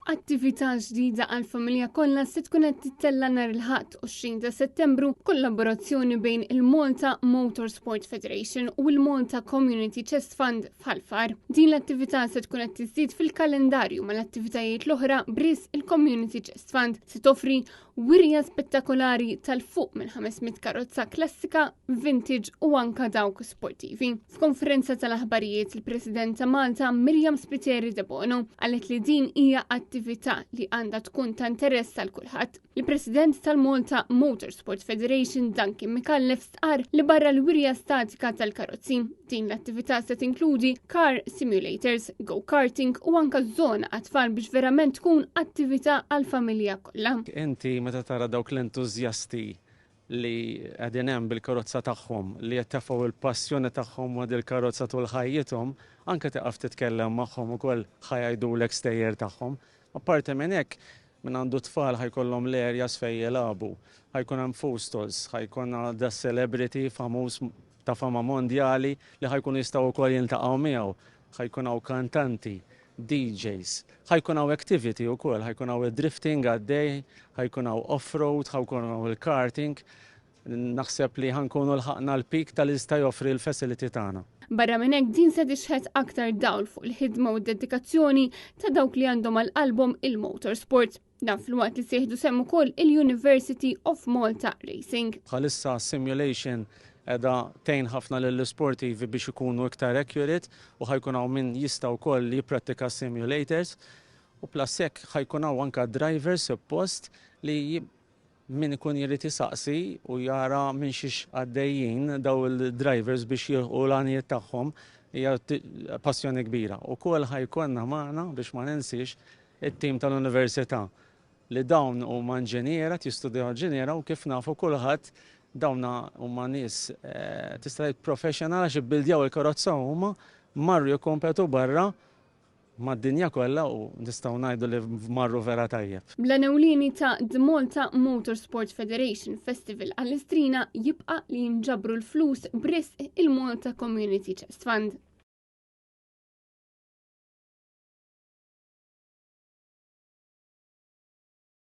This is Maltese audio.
Attività ġdida għall-familja kollha se tkun qed tittella' nhar il-Ħadd 20 ta' Settembru b'kollaborazzjoni bejn il-Malta Motorsport Federation u l-Malta Community Chest Fund f'Ħal Far. Din l-attività se tkun qed tiżdied fil-kalendarju mal-attivitajiet l-oħra b'risq il-Community Chest Fund se toffri wirja spettakolari tal-fuq minn 500 karozza klassika, vintage u anka dawk sportivi. F'konferenza tal-aħbarijiet il-President ta' Malta Miriam Spiteri Debono qalet li din hija attività li għandha tkun ta' interess għal kulħadd. Il-President tal-Malta Motorsport Federation Duncan Micallef stqarr li barra l-wirja statika tal-karozzi, din l-attività se tinkludi car simulators, go-karting u anka żona għat-tfal biex verament tkun attività għall-familja kollha. Inti meta tara dawk l-entużjasti li qegħdin hemm bil-karozza tagħhom, li qed tefgħu l-passjoni tagħhom ma' dil-karozza tul ħajjithom, anke tieqaf titkellem magħhom ukoll ħa jgħidulek stejjer tagħhom. Apparti minn hekk, min għandu tfal ħa jkollhom l-areas fejn jilagħbu, ħa jkun hemm food stalls, ħa jkollna da celebrity famuż ta' fama mondjali li ħa jkunu jistgħu wkoll jiltaqgħu miegħu, ħa jkun hawn kantanti, DJs, ħa jkun hawn activity wkoll, ħa jkun hawn id-drifting għaddej, ħa jkun hawn off-road, ħa jkun hawn il-karting. Naħseb li ħa nkunu lħaqna l-peak tal jista' joffri l-facility tagħna. Barra minn hekk din se tixħet aktar dawl fuq il-ħidma u d-dedikazzjoni ta' dawk li għandhom għal qalbhom il-motorsport. Dan filwaqt li se jieħdu sehem ukoll il-University of Malta Racing. Bħalissa simulation qiegħda tgħin ħafna lill-isportivi biex ikunu iktar accurate u ħa jkun hawn min jista' wkoll jipprattika simulators. U plus hekk ħa jkun hawn anke drivers suppost li min ikun jrid isaqsi u jara minn xiex għaddejjin daw il-drivers biex jilħqu l-għanijiet tagħhom hija passjoni kbira. Ukoll ħa jkollna magħna biex ma ninsiex it-tim tal-università li dawn huma inġiniera, jistudjaw inġiniera u kif nafu kulħadd dawn huma nies eh, tista' tgħid professional għax ibbildjaw il-karozza huma marru jikkompetu barra mad-dinja kollha u nistgħu ngħidu li marru vera tajjeb. Bl-għan ewlieni ta' The Malta Motorsport Federation Festival għall-Istrina jibqa' li jinġabru l-flus b'risq il-Malta Community Chest Fund.